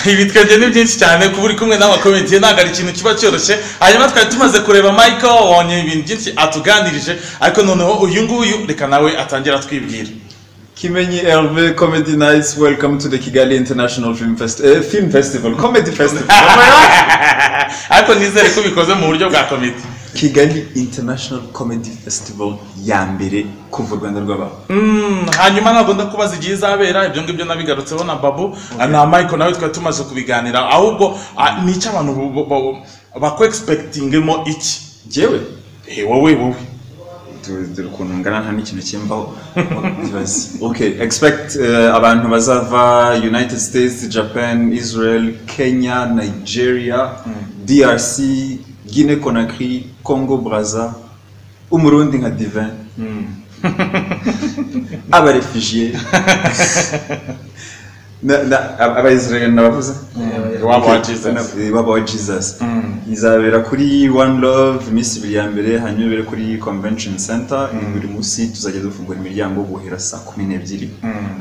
Ibitwenge ni byinshi cyane. Kuba uri kumwe n'abakomediye ntabwo ari ikintu kiba cyoroshye. Hanyuma twari tumaze kureba Michael, wabonye ibintu byinshi atuganirije, ariko noneho uyu nguyu reka nawe atangira atwibwira. Kimenyi Hervé, Comedy Nights, welcome to the Kigali International Film Festival, Comedy Festival. Ariko nizere ko ubikoze mu buryo bwa comedy. Kigali International Comedy Festival ya mbere kuva u Rwanda rwabaho. Hanyuma ntabwo ndakubaza igihe izabera, ibyo ngibyo nabigarutseho na Babu na Michael, nawe twari tumaze kubiganira. Ahubwo ni icyo abantu bakwexpectingemo iki? Njyewe? Eh, wowe, wowe. Dore ukuntu ngana, nta n'ikintu kimbaho. Ibaze. Okay, expect abantu bazava United States, Japan, Israel, Kenya, Nigeria, DRC, Guinea Conakry, Congo Brazza, Umurundi nka Divin, abaréfugiés, Abayisrael nabavuze. Waba wa Jesus. Waba wa Jesus. Izabera kuri One Love iminsi 2 ya mbere, hanyuma ibere kuri Convention Center. Buri munsi tuzajya dufungura imiryango guhera saa 12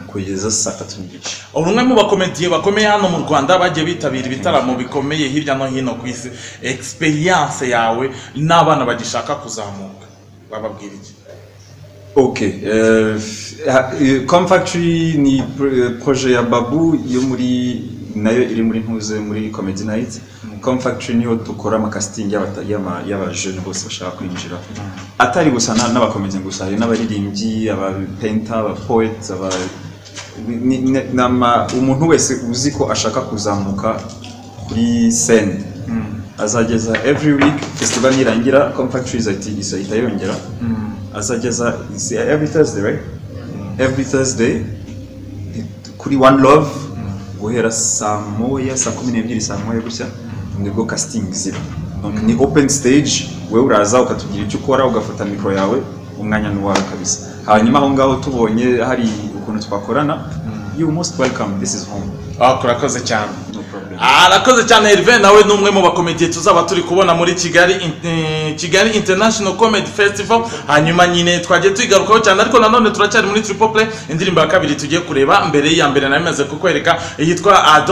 kugeza saa 3:30. Umwe mu bakomediye bakomeye hano mu Rwanda bagiye bitabira ibitaramo bikomeye hirya no hino ku isi, experience yawe n'abana bagishaka kuzamuka bababwira iki? Ok, Com Factory ni projet ya Babu yo muri nayo iri muri ntuze muri Comedy Night. Com Factory niho dukora amacasting y'aba jeunes bose bashaka kwinjira. Atari gusa n'abakomedian gusa, hari n'abaririmbyi, aba painter, aba poet, aba umuntu wese uzi ko ashaka kuzamuka kuri scène azageza every week. Festival nirangira, Com Factory izahita yongera, azageza is every Thursday, right? Every Thursday kuri One Love guhera saa 1, saa 12, saa 1 gutya nibwo casting ziba. Donc ni open stage, wewe uraza ukatubwira icyo ukora, ugafata mikoro yawe, umwanya ni uwawe kabisa. Hanyuma aho ngaho tubonye hari ukuntu twakorana, you most welcome, this is home. Ah, urakoze cyane. No problem. Arakoze cyane Hervé, nawe ni umwe mu bakomediye tuzaba turi kubona muri Kigali International Comedy Festival. Hanyuma nyine twagiye tuyigarukaho cyane, ariko nanone turacyari muri Triple Play. Indirimbo ya kabiri tugiye kureba, mbere ya mbere nari kukwereka yitwa I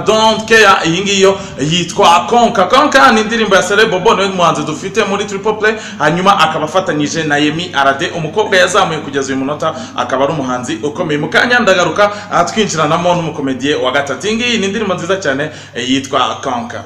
Don't Care, iyi ngiyo yitwa Konka. Konka ni indirimbo ya Sele Bobo, niwe muhanzi dufite muri Triple Play, hanyuma akaba afatanyije na Yemi Alade, umukobwa yazamuye kugeza uyu munota akaba ari umuhanzi ukomeye. Mu kanya ndagaruka twinjiranamo n'umukomediye wa gatatu. Iyi ngiyi ni indirimbo nziza cyane, yitwa Konka.